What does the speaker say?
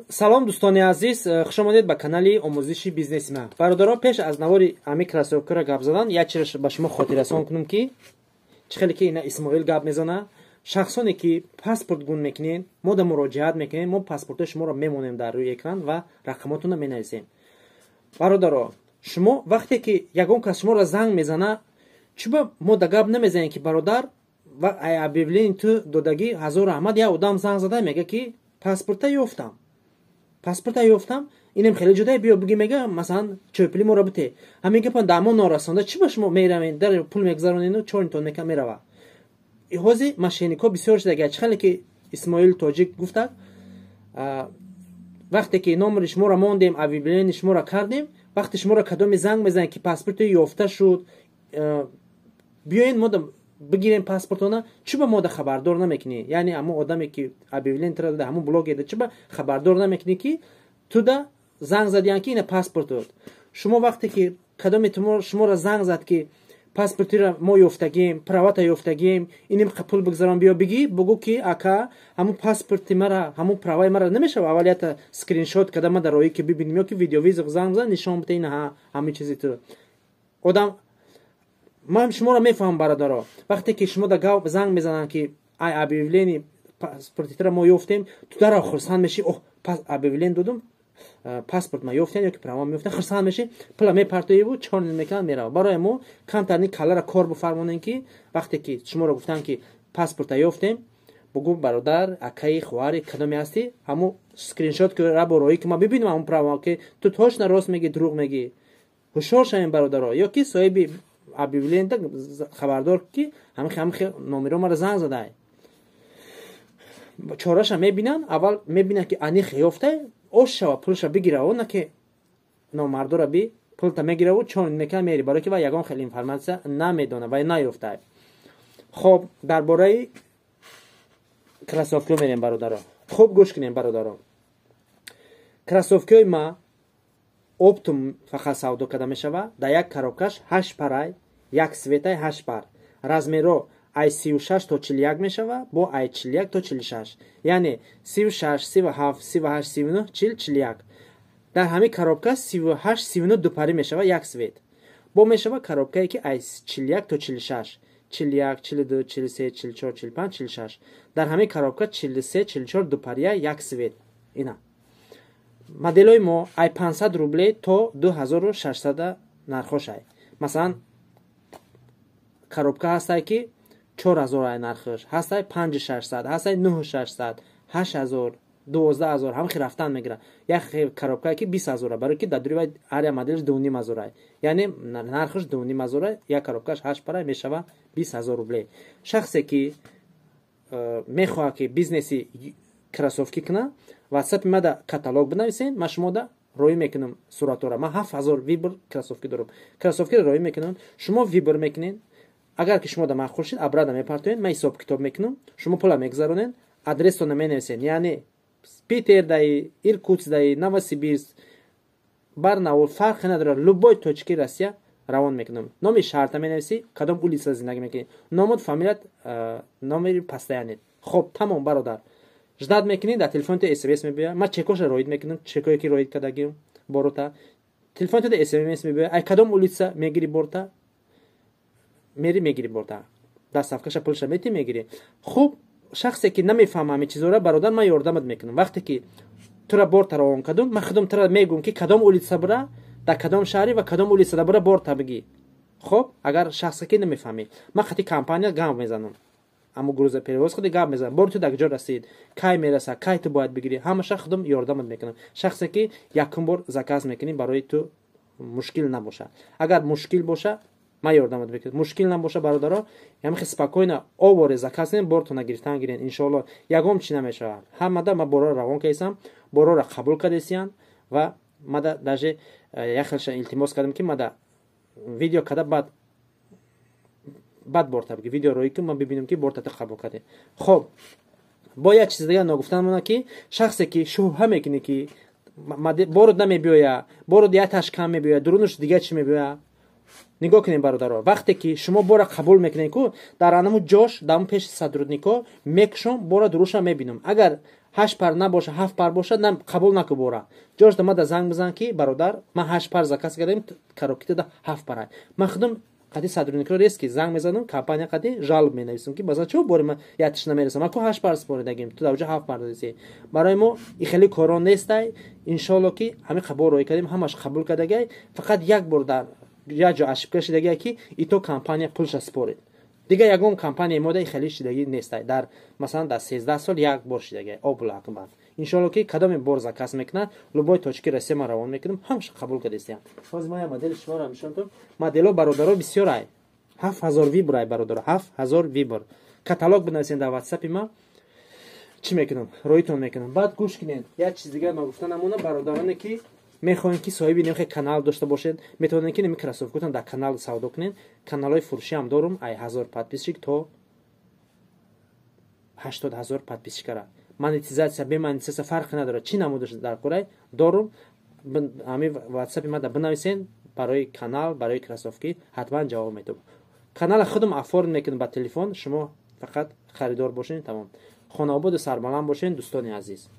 Салом, дӯстони азиз, хушомадед ба канали омӯзиши бизнеси ман. Бародаро, пеш аз навори ами кроссовкаро гап задан, як чиз ба шумо хотиррасон кунам, ки чӣ хеле ки ина Исмоил гап мезана. Шахсоне ки паспорт гум мекунед, мо да муроҷиат мекунем, мо паспортҳои шуморо мемонем дар рӯи экран ва рақамотонро менависем. Бародаро, шумо вақте ки ягон кас шуморо занг мезана, чӯба мо да гап намезанем, ки бародар ва объявление ту додагӣ, ҳазор раҳмат, як одам занг зада мега, ки паспорта ёфтам, паспорта ёфтам, инам хеле ҷудае, биё биги, мега, масалан, чойпули моро бите. Ҳамин гапа дар мо норасонда, чӣ ба шумо меравен, дар пул мегузаронену чорнитон мека мерава. Ҳозир мошенникҳо бисёр шудага. Чӣ хеле ки Исмоил Тоҷик гуфтак, вақте ки номери шуморо мондем, объявление шуморо кардем, вақте шуморо кадоме занг мезанед, ки паспорти ёфта шуд, биёен мо бигирем паспортона, чӣ ба мода хабардор намекунӣ? Яъне ҳамон одаме ки объявление тра дада, ҳамон блогеда чӣ ба хабардор намекунӣ, ки туда занг задиян, ки ина паспортот? Шумо вақте ки кадоме шуморо занг зад, ки паспортиро мо ёфтагем, правата ёфтагем, иним пул бигзарон, биё бигӣ, бугӯ, ки ака, ҳамун паспорти мара, ҳамун праваи мара намешава аввалията скриншот када ма дар роӣ, ки бибинем, ё ки видеовызов занг зан, нишон бите, ина ҳамин чизи ту. Одам ман шуморо мефаҳмам, бародаро. Вақте ки шумо да гав занг мезананд, ки ай объявление паспортитро мо ёфтем, ту дарав хурсанд мешӣ: оҳ, объявление додум, паспорт ма ёфтем ё ки права меёфтем. Хурсанд мешӣ, пула мепартоиву чор мекунад, мерава. Барои мо камтарни калара кор бифармонем, ки вақте ки шуморо гуфтанд, ки паспорта ёфтем, бугӯ: бародар, акаи, хоҳари, кадоме ҳастӣ, ҳамун скриншот ки рабо роӣ, ки ма бибинам ҳамун права, ки ту точно рост мегӣ, дурӯғ мегӣ. Ҳушёр шавем, бародаро, ё ки соҳиби объявление хабардор, ки ҳамин номеро мара занг задай. Чораша мебинанд, аввал мебинанд, ки аниқ ёфтай, ош шава, пулша бигира, на ки номардора би пулта мегираву чон мекана, мери, барое ки вай ягон хел информация намедона, вай наёфтай. Хоб, дар бораи кроссовкиҳо мерем, бародаро. Хуб гӯш кунем, бародаро. Кроссовкиҳои ма оптом фақат савдо карда мешава. Дар як коробкаш ҳашт парай, як цветай, ҳашт пар. Размеро ай 36 то 41 мешава, бо ай 41 то 46, яъне 36, 37, 38, 39, 40, 41. Дар ҳамин коробка 38, 39 дупарӣ мешава, як цвет. Бо мешава коробкае, ки ай 41 то 46: 41, 42, 43, 44, 45, 46. Дар ҳамин коробка 43, 44 дупария, як цвет. Ина моделҳои мо ай 500 рубле то 2600 нархошай. Масалан, коробка ҳастай, ки 4000 ай нархаш, ҳастай 5600, ҳастай 9600, 8000, 12 000, ҳамахи рафтан мегирад. Як коробкае, ки 20 000-а, барое ки дар дури вай ҳар як моделш 2500-а, яъне нархаш 2500-а. Як коробкаш ҳашт пара мешава 20 000 рубле. Шахсе ки мехоҳад, ки бизнеси кроссовки кунад, ватсапи мада каталог бинависен, ман шумода роӣ мекунам суратора. Ман 7000 выбор кроссовки дорам. Кроссовкиро роӣ мекунам, шумо выбор мекунед. Агар ки шумо да маъқул шид, обратно мепартоед, ман ҳисоб китоб мекунам, шумо пула мегузаронед, адрестона менависед, яъне Питер даи, Иркутск даи, Новосибирск, Барнаул, фарқе надорад, любой точки Россия равон мекунам. Номи шаҳрта менависӣ, кадом улица зиндагӣ мекунӣ, номот, фамилият, номери постоянный. Хоб, тамом, бародар, ждать мекунӣ, дар телефони ту СМС мебиёяд. Ман чекоша роид мекунам, чекое ки роид кардагим борота, телефони ту СМС мебиёяд, ай кадом улица мегири борта, мери, мегири борта, доставкаша пулша мети, мегирӣ. Хуб, шахсе ки намефаҳма ҳамин чизора, бародар, ман ёрдамат мекунам. Вақте ки тура борта равон кардум, ман худам тура мегӯм, ки кадом улица бура, дар кадом шаҳре ва кадом улицада бура, борта бигӣ. Хоб, агар шахсе ки намефаҳмӣ, ман хати компания гап мезанам, аммо грузоперевоз худи гап мезанам, бори ту дар куҷо расид, кай мераса, кай ту бояд бигирӣ, ҳамаша худам ёрдамат мекунам. Шахсе ки якум бор заказ мекунӣ, барои ту мушкил набошад. Агар мушкил боша, ман ёрдамат мекунам. Мушкил набоша, бародаро, ямихе спокойно овори заказ кунем, бортона гирифтан гирен. Иншоалло, ягон чи намешавад. Ҳамада ма борора равон кардесам, борора қабул кардесиян ва мада даже як хелша илтимос кардам, ки мада видео када, баъд борта биги, видео роӣ ки ман бибинам, ки бортата қабул кардем. Хоб, бо як чиз дигар ногуфтан монад, ки шахсе ки шубҳа мекунӣ, ки борот намебиёя, борот як кам мебиёя, дурунаш дига чӣ мебиёя, нигоҳ кунем, бародаро. Вақте ки шумо бора қабул мекунед, ку дар анаму ҷош, дар пеши сотруднико мекушом, бора дуруша мебинам. Агар Ҳашт пар набоша, ҳафт пар бошад, на қабул наку бора. Ҷошда мада занг бизан, ки бародар, ман ҳашт пар заказ кардем, коробкита ҳафт пара. Ман худам қати сотрудникро резки занг мезанам, компания қати жалоба менависам, ки базан чо бори ман ятиш намерасам, ма ку ҳашт пар супоридагим, ту дар ҳафт пар додиси. Барои мо и хеле коро нестай. Иншолло, ки ҳамин қабул роӣ кардем, ҳамаш қабул кардагай. Фақат як бор дар як ҷо ошибка шидагия, ки ито компания пулша супорид. Дигар ягон компания мода хеле шидагӣ нестай. Дар масалан дар 13 сол як бор шидагай. Обулакбар, иншолло, ки кадоме бор заказ мекунад, любой точки Россия ман равон мекунам, ҳамаша қабул кардастиям. Ҳозир ман як модели шуморо нишон додам. Модело, бародаро, бисёр ай, 7000 выбор ай, бародаро, 7000 выбор. Каталог бинависен дар ватсапи ма, чӣ мекунам, роитон мекунам. Баъд гӯш кунед, як чиз дигар ногуфта намона. Бародароне, ки мехоҳем, ки соҳиби немхе канал дошта бошед, метавонед, ки неми кроссовкотон дар канал савдо кунед. Каналҳои фурӯшиам дорум, ай 1000 подписчик то 80 000 подписчикара. Монетизатсия, бе монетизатсия фарқи надорад, чӣ намудаш дар корай дорум. Ҳами ватсапи мада бинависен барои канал, барои кроссовки, ҳатман ҷавоб медиҳам. Канала худам оформ мекунам ба телефон, шумо фақат харидор бошед, тамом. Хонаободу сарбаланд бошед, дӯстони азиз.